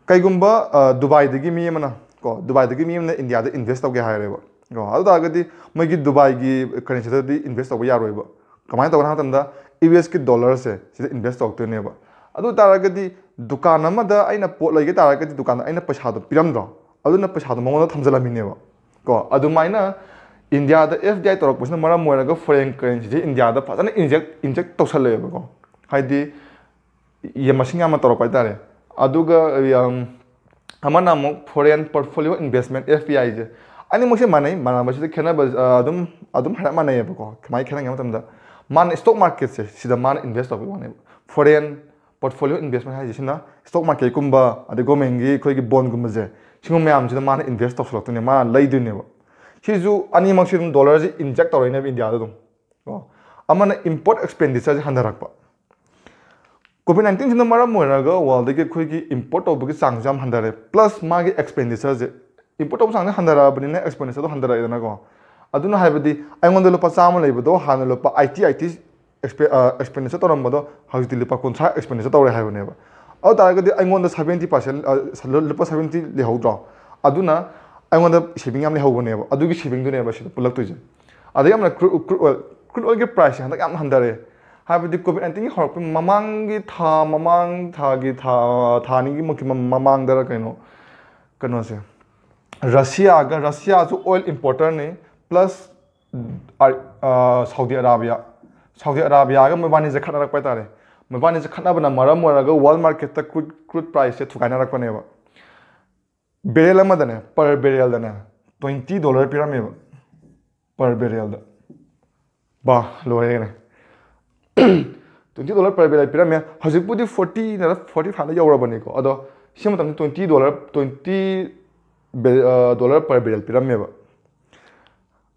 ꯀꯩꯒꯨꯝꯕ, ꯑꯥ, ꯗꯨꯕꯥꯏꯗꯒꯤ ꯃꯤ ꯑꯃꯅ, ꯀꯣ, ꯗꯨꯕꯥꯏꯗꯒꯤ ꯃꯤ ꯑꯃꯅ ꯏꯟꯗꯤꯌꯥꯗ ꯏꯟꯚꯦꯁ ꯇꯧꯒꯦ ꯍꯥꯏꯔꯦꯕ, ꯀꯣ꯫ ꯑꯗꯨ ꯇꯥꯔꯒꯗꯤ ꯃꯣꯏꯒꯤ ꯗꯨꯕꯥꯏꯒꯤ ꯀꯔꯦꯟꯁꯤꯗꯗꯤ ꯏꯟꯚꯦꯁ ꯇꯧꯕ ꯌꯥꯔꯣꯏꯕ꯫ ꯀꯃꯥꯏꯅ ꯇꯧꯒꯅꯣ ꯍꯥꯏꯕ ꯃꯇꯝꯗ, ꯌꯨ ꯑꯦꯁꯀꯤ ꯗꯣꯂꯔꯁꯦ ꯁꯤꯗ ꯏꯟꯚꯦꯁ ꯇꯧꯔꯛꯇꯣꯏꯅꯦꯕ꯫ ꯑꯗꯨ ꯇꯥꯔꯒꯗꯤ ꯗꯨꯀꯥꯟ ꯑꯃꯗ ꯑꯩꯅ ꯄꯣꯠ ꯂꯩꯒꯦ ꯇꯥꯔꯒꯗꯤ, ꯗꯨꯀꯥꯟꯗ ꯑꯩꯅ ꯄꯩꯁꯥꯗꯣ ꯄꯤꯔꯝꯗ꯭ꯔꯣ? ꯑꯗꯨꯅ ꯄꯩꯁꯥꯗꯣ ꯃꯉꯣꯟꯗ ꯊꯝꯖꯜꯂꯝꯃꯤꯅꯦꯕ, ꯀꯣ꯫ ꯑꯗꯨꯃꯥꯏꯅ ꯏꯟꯗꯤꯌꯥꯗ ꯑꯦꯐ ꯗꯤ ꯑꯥꯏ ꯇꯧꯔꯛꯄꯁꯤꯅ ꯃꯔꯝ ꯑꯣꯏꯔꯒ ꯐꯣꯔꯦꯟ ꯀꯔꯦꯟꯁꯤꯁꯦ ꯏꯟꯗꯤꯌꯥꯗ ꯐꯖꯅ ꯏꯟꯖꯦꯛ, ꯏꯟꯖꯦꯛ ꯇꯧꯁꯜꯂꯛꯑꯦꯕꯀꯣ꯫ ꯍꯥꯏꯗꯤ ꯌꯦ-, ꯃꯁꯤꯡ ꯌꯥꯝꯅ ꯇꯧꯔꯛꯄ ꯍꯥꯏꯇꯥꯔꯦ꯫ ꯑꯗꯨꯒ, ꯌꯥꯝ, ꯑꯃꯅ ꯑꯃꯨꯛ foreign portfolio investment, F P I ꯁꯦ꯫ ꯑꯅꯤꯃꯛꯁꯦ ꯃꯥꯟꯅꯩ, ꯃꯥꯟꯅꯕꯁꯤꯗ ꯈꯦꯠꯅꯕ, ꯑ, ꯑꯗꯨꯝ, ꯑꯗꯨꯝ ꯍꯥꯏꯔꯞ ꯃꯥꯟꯅꯩꯌꯦꯕꯀꯣ꯫ ꯀꯃꯥꯏꯅ ꯈꯦꯠꯅꯒꯦ ꯍꯥꯏꯕ ꯃꯇꯝꯗ, ꯃꯥꯅ ꯏꯁꯇꯣꯛ ꯃꯥꯔꯀꯦꯠꯁꯦ, ꯁꯤꯗ ꯃꯥꯅ ꯏꯟꯚꯦꯁ ꯇꯧꯕꯒꯤ ꯋꯥꯅꯦꯕ꯫ Foreign portfolio investment ꯍꯥꯏꯁꯦ ꯁꯤꯅ ꯏꯁꯇꯣꯛ ꯃꯥꯔꯀꯦꯠꯀꯨꯝꯕ, ꯑꯗꯩ ꯒꯣꯔꯃꯦꯟꯒꯤ ꯑꯩꯈꯣꯏꯒꯤ ꯕꯣꯟꯒꯨꯝꯕꯁꯦ, ꯁꯤꯒꯨꯝꯕ ꯃꯌꯥꯝꯁꯤꯗ ꯃꯥꯅ ꯏꯟꯚꯦꯁ ꯇꯧꯁꯜꯂꯛꯇꯣꯏꯅꯦ, ꯃꯥꯅ ꯂꯩꯗꯣꯏꯅꯦꯕ꯫ ꯁꯤꯁꯨ ꯑꯅꯤꯃꯛꯁꯦ ꯑꯗꯨꯝ ꯗꯣꯂꯔꯁꯦ ꯏꯟꯖꯦꯛ ꯇꯧꯔꯛꯏꯅꯦꯕ ꯏꯟꯗꯤꯌꯥꯗ ꯑꯗꯨꯝ, ꯀꯣ꯫ ꯑꯃꯅ ꯏꯝꯄꯣꯔꯠ ꯑꯦꯛꯁꯄꯦꯟꯗꯤꯆꯔꯁꯦ ꯍꯟꯊꯔꯛꯄ꯫ ꯀꯣꯚꯤꯗ ꯅꯥꯏꯟꯇꯤꯟꯁꯤꯅ ꯃꯔꯝ ꯑꯣꯏꯔꯒ ꯋꯥꯔꯜꯗꯒꯤ ꯑꯩꯈꯣꯏꯒꯤ ꯏꯝꯄꯣꯔꯠ ꯇꯧꯕꯒꯤ ꯆꯥꯡꯁꯦ ꯌꯥꯝ ꯍꯟꯊꯔꯦ, ꯄ꯭ꯂꯁ ꯃꯥꯒꯤ ꯑꯦꯛꯁꯄꯦꯟꯗꯤꯆꯔꯁꯦ, ꯏꯝꯄꯣꯔꯠ ꯇꯧꯕ ꯆꯥꯡꯁꯦ ꯍꯟꯊꯔꯛꯑꯕꯅꯤꯅ ꯑꯦꯛꯁꯄꯦꯟꯗꯤꯆꯔꯗꯣ ꯍꯟꯊꯔꯛꯑꯦꯗꯅꯀꯣ꯫ ꯑꯗꯨꯅ ꯍꯥꯏꯕꯗꯤ ꯑꯩꯉꯣꯟꯗ ꯂꯨꯄꯥ ꯆꯥꯝꯃ ꯂꯩꯕꯗꯣ ꯍꯥꯟꯅ ꯂꯨꯄꯥ ꯑꯩꯠꯇꯤ, ꯑꯩꯠꯇꯤ ꯑꯦꯛꯁꯄꯦ-, ꯑ, ꯑꯦꯛꯁꯄꯦꯟꯗꯤꯆꯔ ꯇꯧꯔꯝꯕꯗꯣ ꯍꯧꯖꯤꯛꯇꯤ ꯂꯨꯄꯥ ꯀꯨꯟꯊ꯭ꯔꯥ ꯑꯦꯛꯁꯄꯦꯟꯗꯤꯆꯔ ꯇꯧꯔꯦ ꯍꯥꯏꯕꯅꯦꯕ꯫ ꯑꯗꯨ ꯇꯥꯔꯒꯗꯤ ꯑꯩꯉꯣꯟꯗ ꯁꯚꯦꯟꯇꯤ ꯄꯥꯔꯁꯦꯟ, ꯑ, ꯂꯨꯄꯥ ꯁꯚꯦꯟꯇꯤ ꯂꯩꯍꯧꯗ꯭ꯔꯣ? ꯑꯗꯨꯅ ꯑꯩꯉꯣꯟꯗ ꯁꯦꯚꯤꯡ ꯌꯥꯝ ꯂꯩꯍꯧꯕꯅꯦꯕ, ꯑꯗꯨꯒꯤ ꯁꯦꯚꯤꯡꯗꯨꯅꯦꯕ ꯁꯤꯗ ꯄꯨꯜꯂꯛꯇꯣꯏꯁꯦ꯫ ꯑꯗꯒꯤ ꯑꯃꯅ crude, crude oil, crude oilꯒꯤ priceꯁꯦ ꯍꯟꯗꯛ ꯌꯥꯝ ꯍꯟꯊꯔꯦ꯫ ꯍꯥꯏꯕꯗꯤ ꯀꯣꯚꯤꯗ ꯅꯥꯏꯟꯇꯤꯟꯒꯤ ꯍꯧꯔꯛꯄ ꯃꯃꯥꯡꯒꯤ ꯊꯥ, ꯃꯃꯥꯡ ꯊꯥꯒꯤ ꯊꯥ, ꯊꯥ ꯑꯅꯤꯒꯤ ꯃꯨꯛꯀꯤ ꯃ-, ꯃꯃꯥꯡꯗꯔ ꯀꯩꯅꯣ, ꯀꯩꯅꯣꯁꯦ, ꯔꯁꯤꯌꯥꯒ, ꯔꯁꯤꯌꯥꯁꯨ oil importerꯅꯤ, plus, ꯑ, ꯑ, ꯁꯥꯎꯗꯤ ꯑꯔꯥꯕꯤꯌꯥ, ꯁꯥꯎꯗꯤ ꯑꯔꯥꯕꯤꯌꯥꯒ ꯃꯣꯏꯕꯥꯅꯤꯁꯦ ꯈꯠꯅꯔꯛꯄ ꯍꯥꯏꯇꯥꯔꯦ꯫ ꯃꯣꯏꯕꯥꯅꯤꯁꯦ ꯈꯠꯅꯕꯅ ꯃꯔꯝ ꯑꯣꯏꯔꯒ world marketꯇ crude, crude priceꯁꯦ ꯊꯨꯒꯥꯏꯅꯔꯛꯄꯅꯦꯕ꯫ Barrel ꯑꯃꯗꯅꯦ, per barrelꯗꯅꯦ, twenty dollar ꯄꯤꯔꯝꯃꯦꯕ, per barrelꯗ꯫ ꯕꯥ, ꯂꯣꯏꯔꯦꯅꯦ꯫ Twenty dollar per barrel ꯄꯤꯔꯝꯃꯦ꯫ ꯍꯧꯖꯤꯛꯄꯨꯗꯤ forty ꯅꯠꯇ꯭ꯔ forty five ꯌꯧꯔꯕꯅꯤꯀꯣ꯫ ꯑꯗꯣ ꯁꯤ ꯃꯇꯝꯗ twenty dollar, twenty bar-, ꯑ, dollar per barrel ꯄꯤꯔꯝꯃꯦꯕ꯫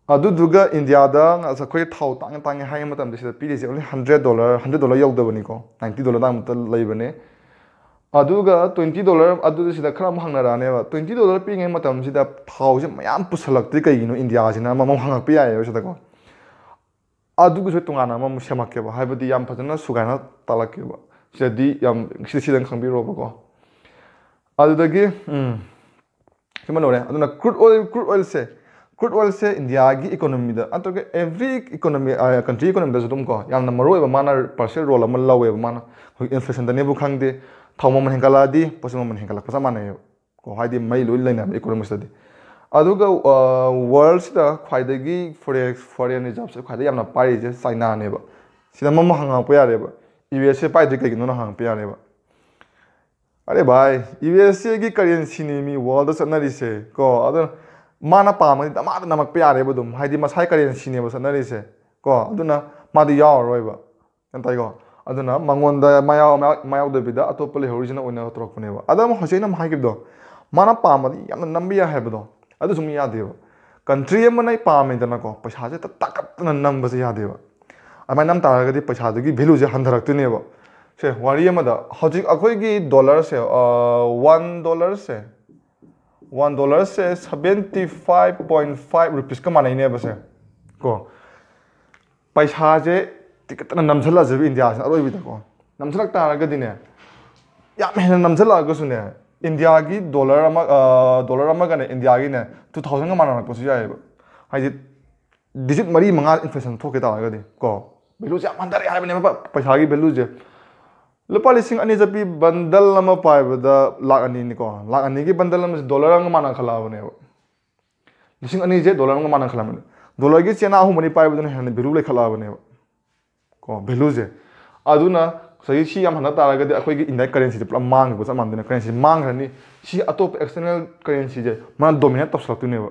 ꯑꯗꯨꯗꯨꯒ ꯏꯟꯗꯤꯌꯥꯗ ꯉꯁ-, ꯑꯩꯈꯣꯏ ꯊꯥꯎ ꯇꯥꯡꯉꯦ ꯇꯥꯡꯉꯦ ꯍꯥꯏ ꯃꯇꯝꯗ ꯁꯤꯗ ꯄꯤꯔꯤꯁꯦ only hundred dollar, hundred dollar ꯌꯧꯗꯕꯅꯤꯀꯣ, ninety dollar ꯑꯗꯥꯏꯃꯨꯛꯇ ꯂꯩꯕꯅꯦ꯫ ꯑꯗꯨꯒ twenty dollar, ꯑꯗꯨꯗꯤ ꯁꯤꯗ ꯈꯔ ꯑꯃꯨꯛ ꯍꯪꯅꯔꯛꯑꯅꯦꯕ, twenty dollar ꯄꯤꯔꯤꯉꯩ ꯃꯇꯝꯁꯤꯗ ꯊꯥꯎꯁꯦ ꯃꯌꯥꯝ ꯄꯨꯁꯜꯂꯛꯇ꯭ꯔꯤ ꯀꯩꯒꯤꯅꯣ ꯏꯟꯗꯤꯌꯥꯁꯤꯅ ꯑꯃꯃꯨꯛ ꯍꯪꯉꯛꯄ ꯌꯥꯏꯌꯦꯕ ꯁꯤꯗꯀꯣ꯫ ꯑꯗꯨꯒꯤꯁꯨ ꯇꯣꯉꯥꯟꯅ ꯑꯃꯃꯨꯛ ꯁꯦꯝꯃꯛꯀꯦꯕ, ꯍꯥꯏꯕꯗꯤ ꯌꯥꯝ ꯐꯖꯅ ꯁꯨꯒꯥꯏꯅ ꯇꯥꯛꯂꯛꯀꯦꯕ꯫ ꯁꯤꯗꯗꯤ ꯌꯥꯝ ꯁꯤꯗ ꯁꯤꯗꯪ ꯈꯪꯕꯤꯔꯣꯕꯀꯣ꯫ ꯑꯗꯨꯗꯒꯤ ꯎꯝ, ꯁꯤꯃ ꯂꯣꯏꯔꯦ꯫ ꯑꯗꯨꯅ crude oil, crude oilꯁꯦ, crude oilꯁꯦ ꯏꯟꯗꯤꯌꯥꯒꯤ economyꯗ ꯅꯠꯇ꯭ꯔꯒ every economy, country economyꯗꯁꯨ ꯑꯗꯨꯝ ꯀꯣ, ꯌꯥꯝꯅ ꯃꯔꯨ ꯑꯣꯏꯕ ꯃꯥꯅ partial role ꯑꯃ ꯂꯧꯋꯦꯕ꯫ ꯃꯥꯅ ꯑꯩꯈꯣꯏ inflationꯗꯅꯦꯕꯨ ꯈꯪꯗꯦ, ꯊꯥꯎ ꯃꯃꯜ ꯍꯦꯟꯒꯠꯂꯛꯑꯗꯤ ꯄꯣꯠꯁꯤ ꯃꯃꯜ ꯍꯦꯟꯒꯠꯂꯛꯄ ꯆꯞ ꯃꯥꯟꯅꯩꯌꯦꯕ ꯀꯣ, ꯍꯥꯏꯗꯤ ꯃꯩ ꯂꯣꯏ ꯂꯩꯅꯕ economyꯁꯤꯗꯗꯤ꯫ ꯑꯗꯨꯒ worldꯁꯤꯗ ꯈ꯭ꯋꯥꯏꯗꯒꯤ forex, foreign reserveꯁꯦ ꯈ꯭ꯋꯥꯏꯗꯒꯤ ꯌꯥꯝꯅ ꯄꯥꯏꯔꯤꯁꯦ ꯆꯥꯏꯅꯥꯅꯦꯕ꯫ ꯁꯤꯗ ꯑꯃꯃꯨꯛ ꯍꯪꯉꯛꯄ ꯌꯥꯔꯦꯕ, USꯁꯦ ꯄꯥꯏꯗ꯭ꯔꯤ ꯀꯩꯒꯤꯅꯣꯅ ꯍꯪꯉꯛꯄ ꯌꯥꯔꯦꯕ꯫ ꯑꯔꯦ ꯚꯥꯏ, USAꯒꯤ currencyꯅꯤ ꯃꯤ worldꯗ ꯆꯠꯅꯔꯤꯁꯦ ꯀꯣ꯫ ꯑꯗꯨꯅ ꯃꯥꯅ ꯄꯥꯝꯃꯗꯤ ꯗꯃꯥꯗ ꯅꯝꯃꯛꯄ ꯌꯥꯔꯦꯕ ꯑꯗꯨꯝ, ꯍꯥꯏꯗꯤ ꯃꯁꯥꯏ currencyꯅꯦꯕ ꯆꯠꯅꯔꯤꯁꯦ ꯀꯣ꯫ ꯑꯗꯨꯅ ꯃꯥꯗꯤ ꯌꯥꯎꯔꯔꯣꯏꯕ, ꯒ꯭ꯌꯥꯟ ꯇꯥꯏꯀꯣ? ꯑꯗꯨꯅ ꯃꯉꯣꯟꯗ ꯃꯥ ꯌꯥꯎ-, ꯃꯥ ꯌꯥꯎꯗꯕꯤꯗ ꯑꯇꯣꯞꯄ ꯂꯩꯍꯧꯔꯤꯁꯤꯅ ꯑꯣꯏꯅ ꯇꯧꯔꯛꯄꯅꯦꯕ꯫ ꯑꯗ ꯑꯃꯨꯛ ꯍꯧꯖꯤꯛ ꯑꯩꯅ ꯑꯃꯨꯛ ꯍꯥꯏꯈꯤꯕꯗꯣ, ꯃꯥꯅ ꯄꯥꯝꯃꯗꯤ ꯌꯥꯝꯅ ꯅꯝꯕ ꯌꯥꯏ ꯍꯥꯏꯕꯗꯣ, ꯑꯗꯨꯁꯨ ꯑꯃꯨꯛ ꯌꯥꯗꯦꯕ꯫ Country ꯑꯃꯅ ꯄꯥꯝꯃꯦꯗꯅꯀꯣ, ꯄꯩꯁꯥꯁꯦ ꯇ-, ꯇꯥꯈꯠꯇꯅ ꯅꯝꯕꯁꯦ ꯌꯥꯗꯦꯕ꯫ ꯑꯗꯨꯃꯥꯏꯅ ꯅꯝ ꯇꯥꯔꯒꯗꯤ ꯄꯩꯁꯥꯗꯨꯒꯤ valueꯁꯦ ꯍꯟꯊꯔꯛꯇꯣꯏꯅꯦꯕ꯫ ꯁꯦ, ꯋꯥꯔꯤ ꯑꯃꯗ ꯍꯧꯖꯤꯛ ꯑꯩꯈꯣꯏꯒꯤ dollarꯁꯦ, ꯑ, one dollarꯁꯦ, one dollarꯁꯦ seventy five point five rupeesꯀ ꯃꯥꯟꯅꯩꯅꯦꯕ ꯁꯦ ꯀꯣ꯫ ꯄꯩꯁꯥꯁꯦ ꯇꯤꯀꯠꯇꯅ ꯅꯝꯁꯤꯜꯂꯁꯦꯕ ꯏꯟꯗꯤꯌꯥꯁꯤꯅ ꯑꯔꯣꯏꯕꯤꯗꯀꯣ꯫ ꯅꯝꯁꯤꯜꯂꯛ ꯇꯥꯔꯒꯗꯤꯅꯦ, ꯌꯥꯝ ꯍꯦꯟꯅ ꯅꯝꯁꯤꯜꯂꯛꯑꯒꯁꯨꯅꯦ, ꯏꯟꯗꯤꯌꯥꯒꯤ dollar ꯑꯃ, ꯑ, dollar ꯑꯃꯒꯅꯦ ꯏꯟꯗꯤꯌꯥꯒꯤꯅꯦ two thousandꯒ ꯃꯥꯟꯅꯔꯛꯄꯁꯨ ꯌꯥꯏꯑꯕ꯫ ꯍꯥꯏꯗꯤ digit ꯃꯔꯤ ꯃꯉꯥ inflation ꯊꯣꯛꯈꯤ ꯇꯥꯔꯒꯗꯤ ꯀꯣ, valueꯁꯦ ꯌꯥꯝ ꯍꯟꯊꯔꯛꯑꯦ ꯍꯥꯏꯕꯅꯦꯕ ꯄ-, ꯄꯩꯁꯥꯒꯤ valueꯁꯦ꯫ ꯂꯨꯄꯥ ꯂꯤꯁꯤꯡ ꯑꯅꯤ ꯆꯠꯄꯤ bundle ꯑꯃ ꯄꯥꯏꯕꯗ ꯂꯥꯛ ꯑꯅꯤꯅꯤꯀꯣ, ꯂꯥꯛ ꯑꯅꯤꯒꯤ bundle ꯑꯃꯁꯦ dollar ꯑꯃꯒ ꯃꯥꯟꯅꯈꯠꯂꯛꯑꯕꯅꯦꯕ꯫ ꯂꯤꯁꯤꯡ ꯑꯅꯤꯁꯦ dollar ꯑꯃꯒ ꯃꯥꯟꯅꯈꯠꯂꯛꯑꯕꯅꯦ꯫ Dollarꯒꯤ ꯆꯦꯅꯥ ꯑꯍꯨꯝ ꯃꯔꯤ ꯄꯥꯏꯕꯗꯨꯅ ꯍꯦꯟꯅ value ꯂꯩꯈꯠꯂꯛꯑꯕꯅꯦꯕ ꯀꯣ, valueꯁꯦ꯫ ꯑꯗꯨꯅ ꯉꯁꯥꯏꯒꯤ ꯁꯤ ꯌꯥꯝ ꯍꯟꯊ ꯇꯥꯔꯒꯗꯤ ꯑꯩꯈꯣꯏꯒꯤ ꯏꯟꯗꯤꯌꯥꯒꯤ currencyꯁꯦ ꯄꯨꯂꯞ ꯃꯥꯡꯈꯤꯕ ꯆꯞ ꯃꯥꯟꯅꯗꯣꯏꯅꯦ꯫ Currency ꯃꯥꯡꯈ꯭ꯔꯅꯤ, ꯁꯤ ꯑꯇꯣꯞꯄ external currencyꯁꯦ ꯃꯥꯅ dominate ꯇꯧꯁꯜꯂꯛꯇꯣꯏꯅꯦꯕ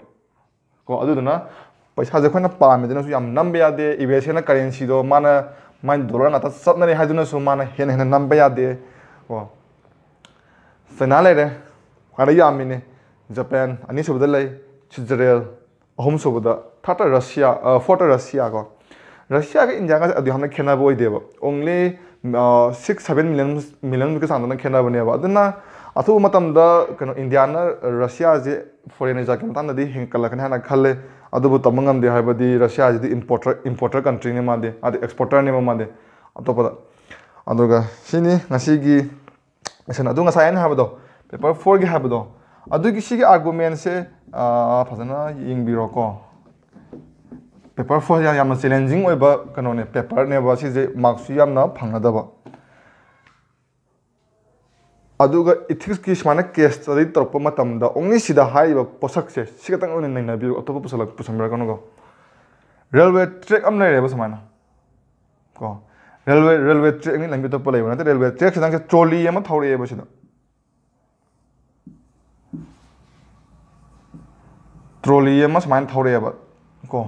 ꯀꯣ꯫ ꯑꯗꯨꯗꯨꯅ ꯄꯩꯁꯥꯁꯦ ꯑꯩꯈꯣꯏꯅ ꯄꯥꯝꯃꯦꯗꯅꯁꯨ ꯌꯥꯝ ꯅꯝꯕ ꯌꯥꯗꯦ꯫ USAꯅ currencyꯗꯣ ꯃꯥꯅ, ꯃꯥꯏ dollar ꯉꯥꯛꯇ ꯆꯠꯅꯔꯦ ꯍꯥꯏꯗꯨꯅꯁꯨ ꯃꯥꯅ ꯍꯦꯟꯅ ꯍꯦꯟꯅ ꯅꯝꯕ ꯌꯥꯗꯦ ꯀꯣ꯫ ꯆꯩꯅꯥ ꯂꯩꯔꯦ, ꯈ꯭ꯋꯥꯏꯗꯒꯤ ꯌꯥꯝꯃꯤꯅꯦ꯫ ꯖꯄꯥꯟ ꯑꯅꯤꯁꯨꯕꯗ ꯂꯩ, ꯁ꯭ꯋꯤꯠꯖꯔꯂꯦꯟ ꯑꯍꯨꯝꯁꯨꯕꯗ, thirdꯇ ꯔꯁꯤꯌꯥ, ꯑ, fourthꯇ ꯔꯁꯤꯌꯥ ꯀꯣ꯫ ꯔꯁꯤꯌꯥꯒ ꯏꯟꯗꯤꯌꯥꯒꯁꯦ ꯑꯗꯨ ꯌꯥꯝꯅ ꯈꯦꯠꯅꯕ ꯑꯣꯏꯗꯦꯕ, only, ꯑ, six seven million, millionꯃꯨꯛꯀꯤ ꯆꯥꯡꯗꯅ ꯈꯦꯠꯅꯕꯅꯦꯕ꯫ ꯑꯗꯨꯅ ꯑꯊꯨꯕ ꯃꯇꯝꯗ ꯀꯩꯅꯣ ꯏꯟꯗꯤꯌꯥꯅ ꯔꯁꯤꯌꯥꯁꯦ ꯐꯣꯔꯦꯟ ꯑꯦꯖꯥꯔꯠꯀꯤ ꯃꯇꯥꯡꯗꯗꯤ ꯍꯦꯟꯒꯠꯂꯛꯀꯅꯤ ꯍꯥꯏꯅ ꯈꯜꯂꯦ꯫ ꯑꯗꯨꯕꯨ ꯇꯝꯕ ꯉꯝꯗꯦ, ꯍꯥꯏꯕꯗꯤ ꯔꯁꯤꯌꯥꯁꯤꯗꯤ ꯏꯝꯄꯣꯔꯇꯔ ꯏꯝꯄꯣꯔꯇꯔ ꯀꯟꯇ꯭ꯔꯤꯅꯦ ꯃꯥꯗꯤ, ꯑꯗꯩ ꯑꯦꯛꯁꯄꯣꯔꯇꯔꯅꯦꯕ ꯃꯥꯗꯤ ꯑꯇꯣꯞꯄꯗ꯫ ꯑꯗꯨꯒ ꯁꯤꯅꯤ ꯉꯁꯤꯒꯤ ꯂꯦꯁꯟ꯫ ꯑꯗꯨ ꯉꯁꯥꯏ ꯑꯩꯅ ꯍꯥꯏꯕꯗꯣ, ꯄꯦꯄꯔ ꯐꯣꯔꯒꯤ ꯍꯥꯏꯕꯗꯣ, ꯑꯗꯨꯒꯤ ꯁꯤꯒꯤ ꯑꯥꯔꯒꯨꯃꯦꯟꯁꯦ ꯐꯖꯅ ꯌꯦꯡꯕꯤꯔꯣꯀꯣ꯫ ꯄꯦꯄꯔ ꯐꯣꯔꯁꯦ ꯌꯥꯝꯅ ꯆꯦꯂꯦꯟꯖꯤꯡ ꯑꯣꯏꯕ ꯀꯩꯅꯣꯅꯦ, ꯄꯦꯄꯔꯅꯦꯕ꯫ ꯁꯤꯁꯦ ꯃꯥꯔꯛꯁꯨ ꯌꯥꯝꯅ ꯐꯪꯒꯗꯕ꯫ ꯑꯗꯨꯒ ꯏꯊꯤꯛꯁꯀꯤ ꯁꯨꯃꯥꯏꯅ ꯀꯦꯁ ꯁ꯭ꯇꯗꯤ ꯇꯧꯔꯛꯄ ꯃꯇꯝꯗ ꯑꯣꯡꯂꯤ ꯁꯤꯗ ꯍꯥꯏꯔꯤꯕ ꯄꯣꯠꯁꯛꯁꯦ ꯁꯤ ꯈꯛꯇꯪ ꯑꯣꯏꯅ ꯅꯩꯅꯕꯤꯌꯨ, ꯑꯇꯣꯞꯄ ꯄꯨꯁꯜꯂꯛ ꯄꯨꯁꯟꯕꯤꯔꯛꯀꯅꯨꯀꯣ꯫ ꯔꯦꯜꯋꯦ ꯇ꯭ꯔꯦꯛ ꯑꯃ ꯂꯩꯔꯦꯕ ꯁꯨꯃꯥꯏꯅ ꯀꯣ꯫ ꯔꯦꯜꯋꯦ ꯔꯦꯜꯋꯦ ꯇ꯭ꯔꯦꯛꯅꯤ, ꯂꯝꯕꯤ ꯑꯇꯣꯞꯄ ꯂꯩꯕ ꯅꯠꯇꯦ꯫ ꯔꯦꯜꯋꯦ ꯇ꯭ꯔꯦꯛꯁꯤꯗꯪꯁꯦ ꯇ꯭ꯔꯣꯂꯤ ꯑꯃ ꯊꯧꯔꯛꯑꯦꯕ ꯁꯤꯗ꯫ ꯇ꯭ꯔꯣꯂꯤ ꯑꯃ ꯁꯨꯃꯥꯏꯅ ꯊꯧꯔꯛꯑꯦꯕ ꯀꯣ꯫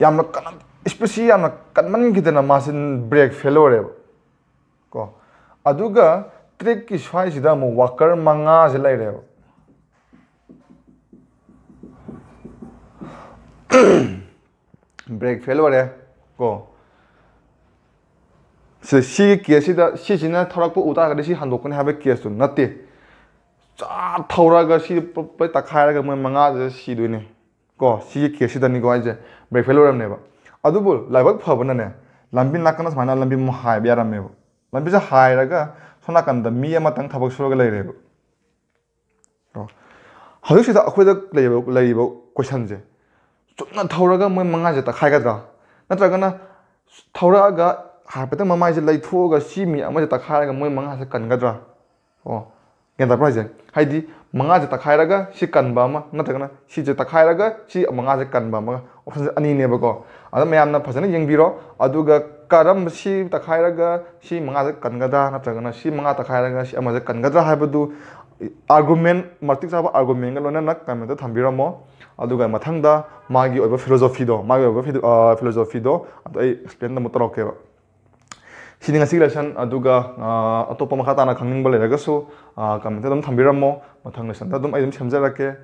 ꯌꯥꯝꯅ ꯀꯟꯅ, ꯏꯁꯄꯤꯠꯁꯤ ꯌꯥꯝꯅ ꯀꯟꯃꯟꯈꯤꯗꯅ ꯃꯥꯁꯤ ꯕ꯭ꯔꯦꯛ ꯐꯦꯜ ꯑꯣꯏꯔꯦꯕ ꯀꯣ꯫ ꯑꯗꯨꯒ ꯇ꯭ꯔꯦꯛꯀꯤ ꯁ꯭ꯋꯥꯏꯁꯤꯗ ꯑꯃꯨꯛ ꯋꯥꯀꯔ ꯃꯉꯥꯁꯦ ꯂꯩꯔꯦꯕ꯫ ꯕ꯭ꯔꯦꯛ ꯐꯦꯜ ꯑꯣꯏꯔꯦ ꯀꯣ꯫ ꯁꯤ, ꯁꯤꯒꯤ ꯀꯦꯁꯁꯤꯗ ꯁꯤꯁꯤꯅ ꯊꯧꯔꯛꯄ ꯎ ꯇꯥꯔꯒꯗꯤ ꯁꯤ ꯍꯟꯗꯣꯛꯀꯅꯤ ꯍꯥꯏꯕ ꯀꯦꯁꯇꯨ ꯅꯠꯇꯦ꯫ ꯆꯥ ꯊꯧꯔꯒ ꯁꯤ ꯄꯨꯂꯞ ꯇꯛꯈꯥꯏꯔꯒ ꯃꯣꯏ ꯃꯉꯥꯗꯨꯗ ꯁꯤꯗꯣꯏꯅꯦ ꯀꯣ꯫ ꯁꯤꯒꯤ ꯀꯦꯁꯁꯤꯗꯅꯤꯀꯣ ꯑꯩꯁꯦ ꯕ꯭ꯔꯦꯛ ꯐꯦꯜ ꯑꯣꯏꯔꯝꯅꯦꯕ꯫ ꯑꯗꯨꯕꯨ ꯂꯥꯏꯕꯛ ꯐꯕꯅꯅꯦ, ꯂꯝꯕꯤ ꯅꯥꯀꯟꯗ ꯁꯨꯃꯥꯏꯅ ꯂꯝꯕꯤ ꯑꯃ ꯍꯥꯏꯕ ꯌꯥꯔꯝꯃꯦꯕ꯫ ꯂꯝꯕꯤꯁꯦ ꯍꯥꯏꯔꯒ ꯁꯣꯝ ꯅꯥꯀꯟꯗ ꯃꯤ ꯑꯃꯇꯪ ꯊꯕꯛ ꯁꯨꯔꯒ ꯂꯩꯔꯦꯕ꯫ ꯀꯣ꯫ ꯍꯧꯖꯤꯛꯁꯤꯗ ꯑꯩꯈꯣꯏꯗ ꯂꯩꯔꯤꯕ, ꯂꯩꯔꯤꯕ ꯀꯣꯏꯁꯟꯁꯦ, ꯆꯨꯝꯅ ꯊꯧꯔꯒ ꯃꯣꯏ ꯃꯉꯥꯁꯦ ꯇꯛꯈꯥꯏꯒꯗ꯭ꯔꯥ? ꯅꯠꯇ꯭ꯔꯒꯅ ꯊꯧꯔꯛꯑꯒ ꯍꯥꯏꯐꯦꯠꯇꯪ ꯃꯃꯥꯏꯁꯦ ꯂꯩꯊꯣꯛꯑꯒ ꯁꯤ ꯃꯤ ꯑꯃꯁꯦ ꯇꯛꯈꯥꯏꯔꯒ ꯃꯣꯏ ꯃꯉꯥꯁꯦ ꯀꯟꯒꯗ꯭ꯔꯥ? ꯑꯣ, ꯒ꯭ꯌꯥꯟ ꯇꯥꯕ꯭ꯔꯥ ꯍꯥꯏꯁꯦ? ꯍꯥꯏꯗꯤ ꯃꯉꯥꯁꯦ ꯇꯛꯈꯥꯏꯔꯒ ꯁꯤ ꯀꯟꯕ ꯑꯃ, ꯅꯠꯇ꯭ꯔꯒꯅ ꯁꯤꯁꯦ ꯇꯛꯈꯥꯏꯔꯒ ꯁꯤ ꯃꯉꯥꯁꯦ ꯀꯟꯕ ꯑꯃꯒ, ꯑꯣꯞꯁꯟꯁꯦ ꯑꯅꯤꯅꯦꯕꯀꯣ꯫ ꯑꯗꯣ ꯃꯌꯥꯝꯅ ꯐꯖꯅ ꯌꯦꯡꯕꯤꯔꯣ꯫ ꯑꯗꯨꯒ ꯀꯔꯝꯕ, ꯁꯤ ꯇꯛꯈꯥꯏꯔꯒ ꯁꯤ ꯃꯉꯥꯁꯦ ꯀꯟꯒꯗ꯭ꯔꯥ, ꯅꯠꯇ꯭ꯔꯒꯅ ꯁꯤ ꯃꯉꯥ ꯇꯛꯈꯥꯏꯔꯒ ꯁꯤ ꯑꯃꯁꯦ ꯀꯟꯒꯗ꯭ꯔꯥ ꯍꯥꯏꯕꯗꯨ ꯑꯥꯔꯒꯨꯃꯦꯟ, ꯃꯇꯤꯛ ꯆꯥꯕ ꯑꯥꯔꯒꯨꯃꯦꯟꯒ ꯂꯣꯏꯅꯅ ꯀꯃꯦꯟꯇ ꯊꯝꯕꯤꯔꯝꯃꯣ꯫ ꯑꯗꯨꯒ ꯃꯊꯪꯗ ꯃꯥꯒꯤ ꯑꯣꯏꯕ ꯐꯤꯂꯣꯖꯣꯐꯤꯗꯣ, ꯃꯥꯒꯤ ꯑꯣꯏꯕ ꯐꯤ-, ꯑ, ꯐꯤꯂꯣꯖꯣꯐꯤꯗꯣ ꯑꯗꯨ ꯑꯩ ꯑꯦꯛꯁꯄ꯭ꯂꯦꯟ ꯑꯃꯨꯛ ꯇꯧꯔꯛꯀꯦꯕ꯫ ꯁꯤꯅꯤ ꯉꯁꯤꯒꯤ ꯂꯦꯁꯟ꯫ ꯑꯗꯨꯒ, ꯑ, ꯑꯇꯣꯞꯄ ꯃꯈꯥ ꯇꯥꯅ ꯈꯪꯅꯤꯡꯕ ꯂꯩꯔꯒꯁꯨ, ꯑ, ꯀꯃꯦꯟꯇ ꯑꯗꯨꯝ ꯊꯝꯕꯤꯔꯝꯃꯣ꯫ ꯃꯊꯪ ꯂꯦꯁꯟꯗ ꯑꯗꯨꯝ ꯑꯩ ꯑꯗꯨꯝ ꯁꯦꯝꯖꯔꯛꯀꯦ꯫